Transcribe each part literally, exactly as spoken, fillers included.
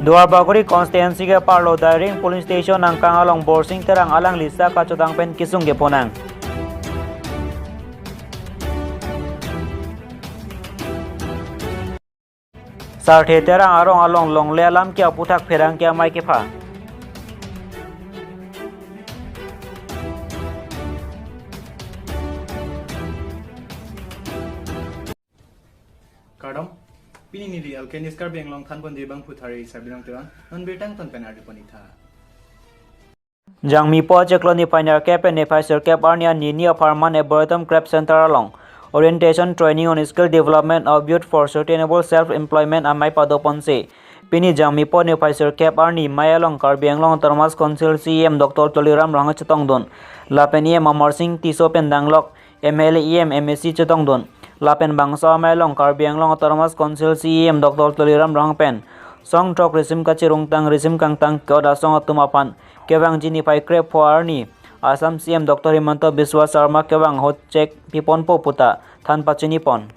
Duarbagori constituency keparlo Dairing polling station angkang along Borsing Terang alangli sa kachotang pen kesung keponang. Sarthe Terang arong along longle alam ke aputhak pherangke amei kepha. Kardom, pini neli Alkenis Karbi Anglong Thanbonji Bangphu Thari Sarbilong Terang, non birta angton pen ardi pon-ik tha. Jangmipo achiklo niphai nerkep pen niphai sirkep arni anini apharman Arboretum Craft Center along Orientation Training on Skill Development of Youth for Sustainable Self-Employment amei padoponsi, pini Jangmipo niphai sirkep arni mei along Karbi Anglong Autonomous Council C E M Doctor Tuliram Ronghang chetongdun lapen E M Amarsing Tisso pen danglok M L A, E M, M A C chetongdun lapen bangso amei along Karbi Anglong Autonomous Council C E M Doctor Tuliram Ronghang pen song throk risim kachirungtang risim kangtang ke-ot asong atum aphan kevangji niphai krepho arni Assam C E M Doctor Himanta Biswa Sarma kevang ahut chek piponpo puta than pachinipon.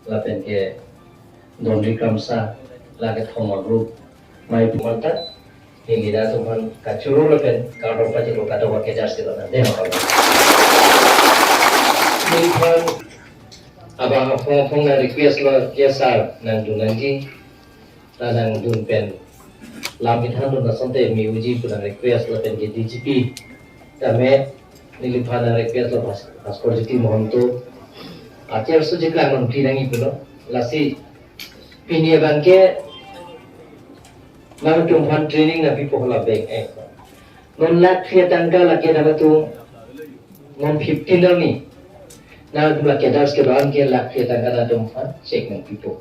Lapen ke Dondri Kramsa, lake Thomon Rup, mei pu manta, neli rat atum aphan kachoro lapen kardom pajirlo kadokave kejar silo na dema kalo. Neliphan abang aphong aphong nang request lo, ya sir, nangdun nangji, la nangdun pen lam kethandun asonte mi uji pu nang request lapen ke D G P tame neliphan nang request lo Bhas-, Bhaskar Jyoti Mahanta. Achair su jiklang non pi nangji pulo. Lasi pini abang ke nangtum aphan training nangpipo hala bank eh. Non lakh phli atangka lake nangtum non fifteen arni. Nangtum la cadres kedo-an ke lakh phli atangka nangtum aphan check nangpipo.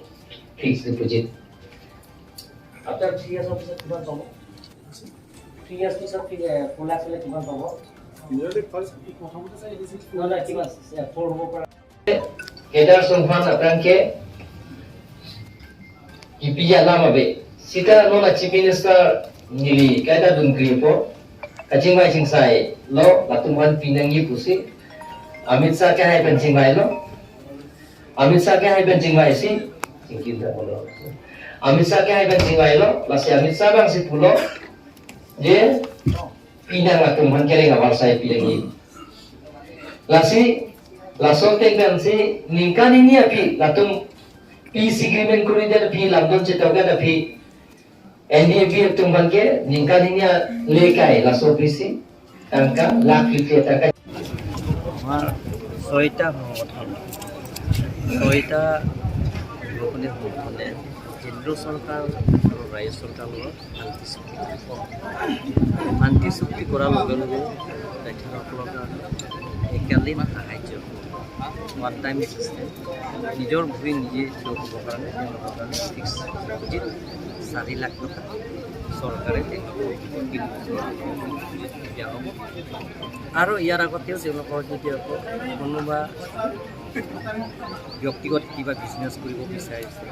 Fixed deposit. After three years of, sir, কিমান পাব? Three years to, sir, কি, এ, four লাখ হ'লে কিমান পাব? Nearly first, প্ৰথমতে, sir, এইটো নহয়, নহয়, কিমান, এ, four হ'ব পৰা? Cadres aphan aphrang ke kipi alam ave. Sita non a Chief Minister neli kaita dun kripo. Kachingvai chingsai lo, latum aphan pi nangji pusi Amit Shah kehai pen chingvailo. Amit Shah kehai pen chingvaisi, chingkim ta pulo. Amit Shah kehai pen chingvailo, lasi Amit Shah abangsi pulo, je, pi nang latum aphan kereng avarsai pi lagi. Lasi, laso ateng pensi, ningkan hini aphi, latum peace agreement kuri det aphi, lamdon chetok det aphi, N D F B atum aphan ke ningkan hini alekai laso pisi tangka lakh fifty tangka. আমাৰ ছয়টা সংগঠন, ছয়টা সংগঠনে, সংগঠনে কেন্দ্ৰ চৰকাৰ আৰু ৰাজ্য চৰকাৰৰ শান্তি চুক্তি কৰে। শান্তি চুক্তি কৰাৰ লগে লগে তেখেতসকলৰ কাৰণে এককালীন সাহায্য, ওৱান টাইম এচিষ্টেণ্ট, নিজৰ ভৰি নিজে থিয় হ'বৰ কাৰণে তেওঁলোকৰ কাৰণে ফিক্স ডিপজিট চাৰি লাখ টকা চৰকাৰে তেওঁলোকক দিয়া হ'ব। আৰু ইয়াৰ আগতেও তেওঁলোকৰ যদি আকৌ কোনোবা ব্যক্তিগত কিবা বিজনেছ কৰিব বিচাৰিছে,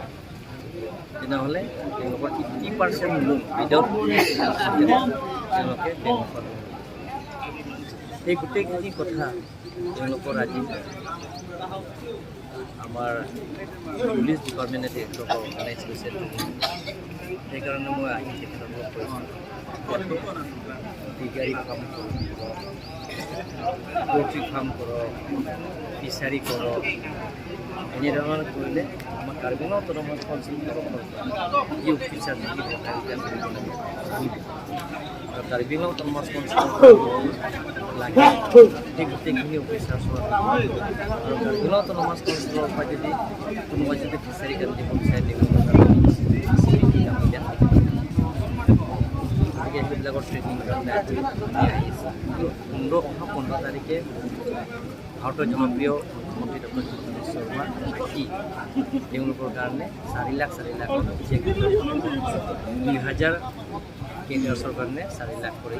তেনেহ'লে তেওঁলোকৰ এইটি পাৰ্চেণ্ট লোন উইদাউট তেওঁলোকে বেংকৰ। এই গোটেইখিনি কথা তেওঁলোকৰ আজি আমাৰ পুলিচ ডিপাৰ্টমেণ্টে তেখেতক অৰ্গেনাইজ কৰিছে। সেইকাৰণে মই আহি তেখেতসকলক কৈছোঁ, ফিচাৰী ফাৰ্ম কৰক, পলট্ৰি ফাৰ্ম কৰক, ফিচাৰী কৰক। এনেধৰণৰ কৰিলে আমাৰ কাৰ্বি আংলং অট'নমাছ কাউন্সিল তৰফৰ পৰা যি অফিচাৰ থাকিব, আৰু কাৰ্বি আংলং অট'নমাছ কাউন্সিলৰ লাগে, সেই গোটেইখিনি অফিচাৰ চোৱা আৰু কাৰ্বি আংলং অট'নমাছ কাউন্সিলৰ পৰা যদি কোনোবা যদি ফিচাৰী কাম দিব বিচাৰে, তেওঁলোকৰ কাৰণে ফেচিলিটি আমি ইয়াত থাকিব। গতিকে সেইবিলাকৰ ট্ৰেইনিং কাৰণে আমি আহিছোঁ। আৰু পোন্ধৰ, অহা পোন্ধৰ তাৰিখে ভাৰতৰ জনপ্ৰিয় মুখ্যমন্ত্ৰী ডক্টৰ হিমন্ত বিশ্ব শৰ্মা আহি তেওঁলোকৰ কাৰণে চাৰি লাখ, চাৰি লাখ চেক, দুই হাজাৰ কেন্দ্ৰীয় চৰকাৰে চাৰি লাখ কৰি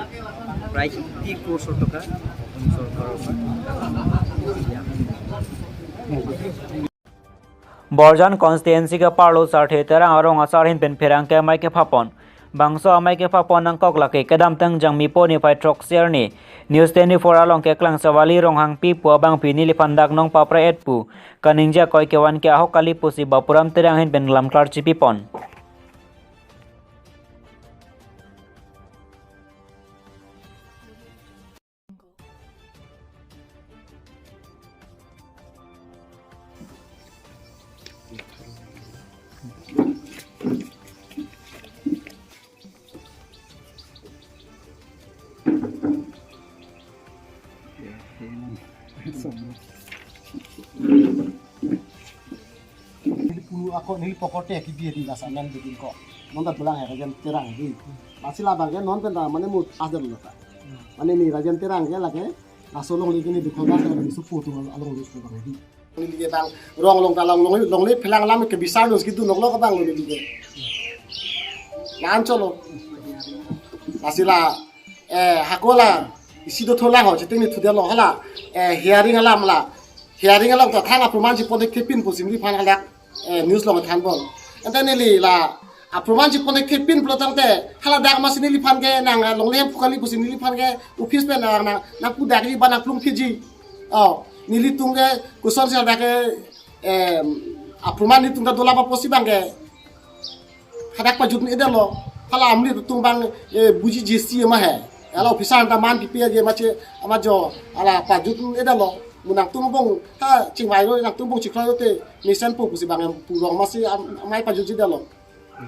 প্ৰায় এইটি ক্ৰ'ৰ্ছৰ টকা অসম চৰকাৰৰ পৰা দিয়া হৈছে। বৰজান কনষ্টিটুৱেন্সি keparlo Sarthe Terang arong asar ahin pen pherangke amei kephapon. Bangso amei kepapon nangkok lake kedamtang Jangmipo niphai throksi arni News twenty-four along keklang Sevali Ronghangpi pu abangpi neliphan dak nong papra-et pu kaningje akoi kevan ke ahok kali pusi Bapuram Terang ahin pen lamklar chipipon. Neli punu ako neli pokote kibi di lasanan bikin ko. Non ta pulang ya Rajen Terang di. Lasi labang ke non pen ta mane mut asdam lo ta. Mane ni Rajen Terang ke lake laso longle ke ni dukhoda ta ni supu tu along lu supu bang di. Neli ke bang rong long ta long long longle phelang lam ke bisar dos gitu nok lo ke bang lo neli ke. Lan cholo. Lasi la eh, hako la isi do tholang ho, chiting ni thudelo hala, eh, hearing alam la, hearing along ta thang aproman chipon thekthe pin pusi neliphan hala, eh, news along thanbom. Ante neli la aproman chipon thekthe pin pulo tangte hala dak masi neliphan ke nang, eh, longle hem pu kali pusi neliphan ke office pen nang, nang, nang pu dak ji ba nang plung phiji. Oh, nelitum ke kosonsi dak ke, eh, aproman nelitum ta dola ba pusi bang ke hadak pajut ni edelo. Hala amli tum bang, eh, buji jesi ma he. Hala officer ta man pipi aje mache ama jo hala pajut ni edelo. Mu nangtum bong ta chingvai lo, nangtum bong chiklo te mesen po pusi bang em purong masi am-, amei pajut ji delo.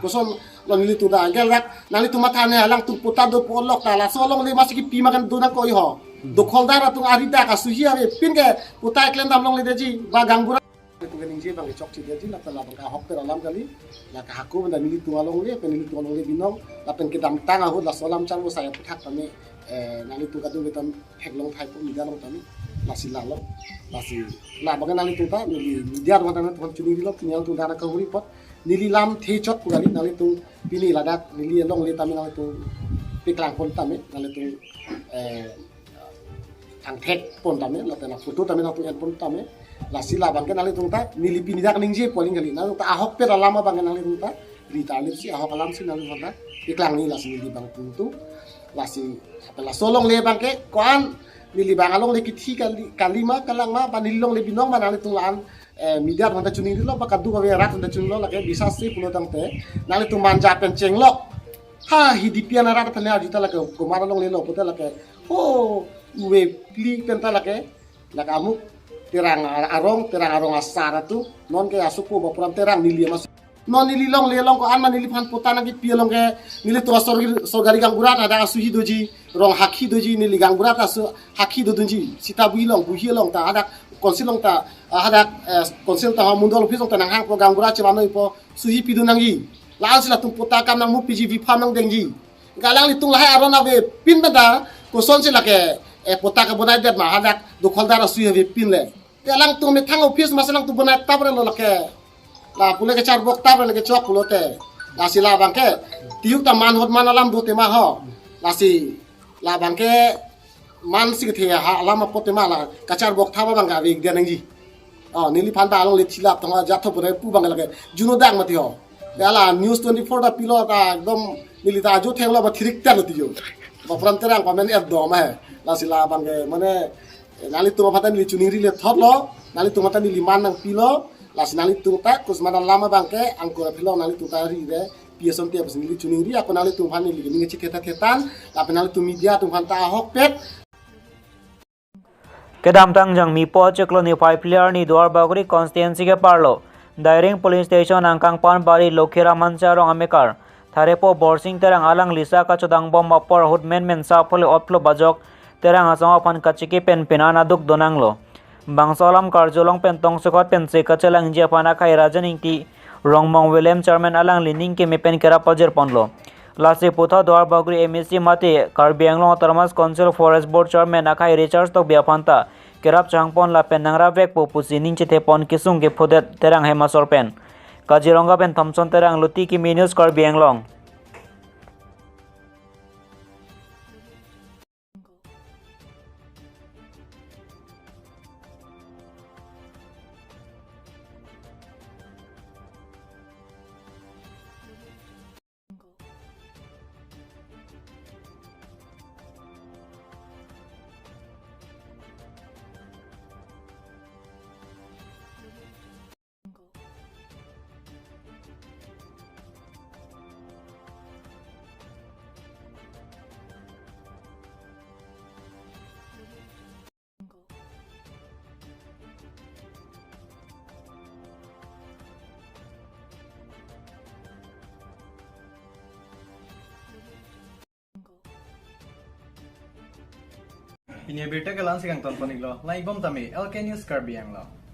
Koson lo nelitum ta angel rak nanglitum matha ne alangtum patta do pu lok ta laso longle masi kipi makan do nangkoi ho. Dokholdar atum ari dak asuhi avepin ke patta klem dam longledeji ba gaonbura. Nelitum kaningje bang chokche detji, lapen labang ke ahokpet alam kali, la ke hako benda nelitum alongle, pen nelitum alongle binong, lapen kedamtang ahut laso alam char bo saya puthak tame, eh, nanglitum kadung ketam theklong thai po media along tame, lasi lalo, lasi labang ke nanglitum ta, neli media along tame, tuhan chuningri lo, pini along tum dana kahuri pot, neli lam the chot pu kali, nanglitum pini ladak, neli alongle tame, nanglitum paklang pon tame, nanglitum, eh, thangthek pon tame, lapen aphoto tame nangtum en pon tame. Lasi labang ke nanglitum ta, neli pini dak ningje pu aling kali. Nangtum ta ahokpet alam abang ke nanglitum ta, ri ta lip si ahok alam si nanglitum ta, iklang ni lasi neli bang tum tu. Lasi, apa laso longle bang ke, ko-an, neli bang alongle kithi kali, kali ma, kalang ma, ba neli longle binong ma nanglitum la-an, eh, media atum ta chuningri lo, ba kaduk ave rat atum ta chuningri lo, lake bisa si pulo tangte, nanglitum manja pen chenglok. Ha, Hidipi an arat aphan arju ta lake, komat alongle lo, puta lake, ho, uve pli pen ta lake, lake amuk, Terang ar-, arong, Terang arong asar atum, non ke asupo Bapuram Terang neli amas. Non neli longle along ko-an ma neliphan patta nangkipi along ke, nelitum asor-, sorkari gaonbura ta hadak asuhi doji, rong hakhi doji, neli gaonbura ta asu hakhi dodunji, sita bui along, buhi along ta, hadak council along ta, ah, hadak, eh, council ta, mondol office along ta nanghang po gaonbura chevannoi po, suhi pidun nangji. La-an si latum patta akam nangmu piji biphan nangdengji. Galang nelitum lahai aron avepin benda, kosonsi lake, eh, patta kebonai det ma, hadak dokholdar asuhi avepin le. Te alangtum methang office masi alangtum bonai tap re lo lake. La pule kecharbok tap re lake chok pulote. Lasi labang ke, tiuk ta man hot man alam do tema ho. Lasi labang ke, man si kethe ha alam apot tema la kacharbok thap abang ke ave ik dia nangji. Oh, neliphan ta alongle thilap tong aja tho pore pu bang lake juno dang mati ho. Ya la News twenty-four ta pilo ta ekdom neli ta ajo thenglo ba thirik ter lo tijo. Bapuram Terang pamen er do ma he. Lasi labang ke mane nanglitum aphan ta neli chuningri le thot lo. Nanglitum aphan ta neli man nangpilo. Lasi nanglitum ta kosmat alam abang ke angkur aphilo nanglitum ta ri re. P S on te aphan neli chuningri ako nanglitum aphan neli ning chethe ta thetan, lapen nanglitum media atum aphan ta ahokpet. Kedamtang Jangmipo chiklo niphai phli arni Duarbagori constituency keparlo Dairing police station angkang Panbari Lokhiram Hanse arong amekar Tharepo Borsing Terang alangli sa kachodangbom apor ahut menmen sa phli otphlo bajok Terang asong aphan kachiki pen pinan aduk donanglo. Bangso alam karjulong pen tongsekot pensi kachelangji aphan akhai Rajan Ingti, Rongmong William chairman alangli ning keme pen kerap pajir ponlo. Lasi puthot Duarbagori M A C mate Karbi Anglong Autonomous Council Forest Board chairman akhai Richard Tokbi aphan ta kerap chehang pon lapen nangrap vekpo pusi ning chethe pon kesung kephodet Terang hem asor pen. Kaziranga pen Thompson Terang, Luti Kimi News, Karbi Anglong. Pini abirta ke la-ansi kangton pon-iklo. Lang-ik bom tame L K News Karbi Anglong.